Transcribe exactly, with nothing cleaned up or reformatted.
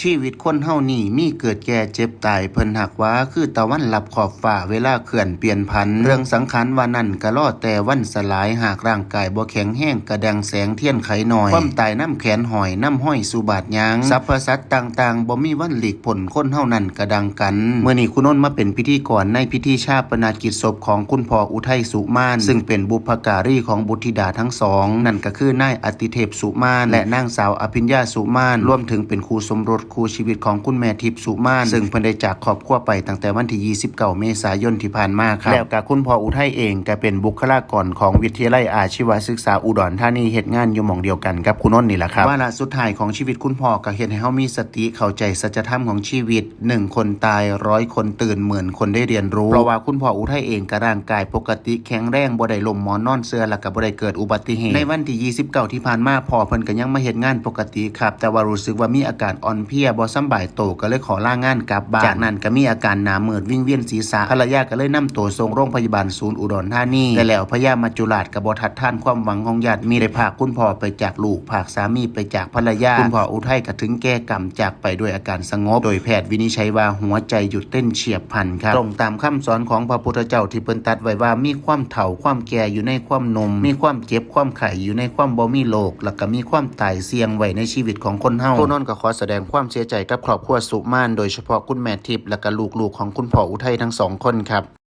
ชีวิตคนเฮานี่มีเกิดแก่เจ็บตาย เพิ่นหากว่าคือตะวันลับขอบฟ้า เวลาเคลื่อนเปลี่ยนผัน เรื่องสังขารว่านั้นก็รอแต่วันสลาย หากร่างกายบ่แข็งแรงกะดังแสงเทียนไขหน่อย ความตายนำแขนห้อย นำห้อยสู่บาดยาง สรรพสัตว์ต่างๆ บ่มีวันหลีกพ้น คนเฮานั้นกะดังกัน มื้อนี้ครูนนท์มาเป็นพิธีกรในพิธีชาปนกิจศพของคุณพ่ออุทัยสุมาน ซึ่งเป็นบุพการีของบุตรธิดาทั้งสอง นั่นก็คือนายอติเทพสุมาน และนางสาวอภิญญาสุมาน รวมถึงเป็นคู่สมรสคู่ชีวิตของคุณแม่ทิพย์สุมาน ซึ่งเพิ่นได้จากครอบครัวไปตั้งแต่วันที่ยี่สิบเก้าเมษายนที่ผ่านมาครับ แล้วก็คุณพ่ออุทัยเองก็เป็นบุคลากรของวิทยาลัยอาชีวศึกษาอุดรธานี เฮ็ดงานอยู่หม่องเดียวกันกับครูนนท์นี่แหละครับ วาระสุดท้ายของชีวิตคุณพ่อก็เฮ็ดให้เฮามีสติเข้าใจสัจธรรมของชีวิต หนึ่งคนตาย ร้อยคนตื่น หมื่นคนได้เรียนรู้ เพราะว่าคุณพ่ออุทัยเองก็ร่างกายปกติแข็งแรง บ่ได้ล้มหมอนนอนเซา แล้วก็บ่ได้เกิดอุบัติเหตุ ในวันที่ยี่สิบเก้าที่ผ่านมา พ่อเพิ่นก็ยังมาเฮ็ดงานปกติครับ แต่ว่ารู้สึกว่ามีอาการอ่อนเพลีย บ่สำบายโต ก็เลยขอลางานกลับบ้าน จากนั้นก็มีอาการหน้ามืด วิงเวียนศีรษะ ภรรยาก็เลยนำตัวส่งโรงพยาบาลศูนย์อุดรธานี แต่แล้วพญามัจจุราชก็บ่ทัดทานความหวังของญาติมิตร ได้พรากคุณพ่อไปจากลูก พรากสามีไปจากภรรยา คุณพ่ออุทัยก็ถึงแก่กรรมจากไปด้วยอาการสงบ โดยแพทย์วินิจฉัยว่าหัวใจหยุดเต้นเฉียบพลันครับ ตรงตามคำสอนของพระพุทธเจ้าที่เพิ่นตรัสไว้ว่า มีความเฒ่าความแก่อยู่ในความหนุ่ม มีความเจ็บความไข้อยู่ในความบ่มีโรค แล้วก็มีความตายเสี่ยงไว้ในชีวิตของคนเฮา ครูนนท์ก็ขอแสดงความเสียใจกับครอบครัวสุมาน โดยเฉพาะคุณแม่ทิพย์ และก็ลูกๆของคุณพ่ออุทัยทั้งสองคนครับ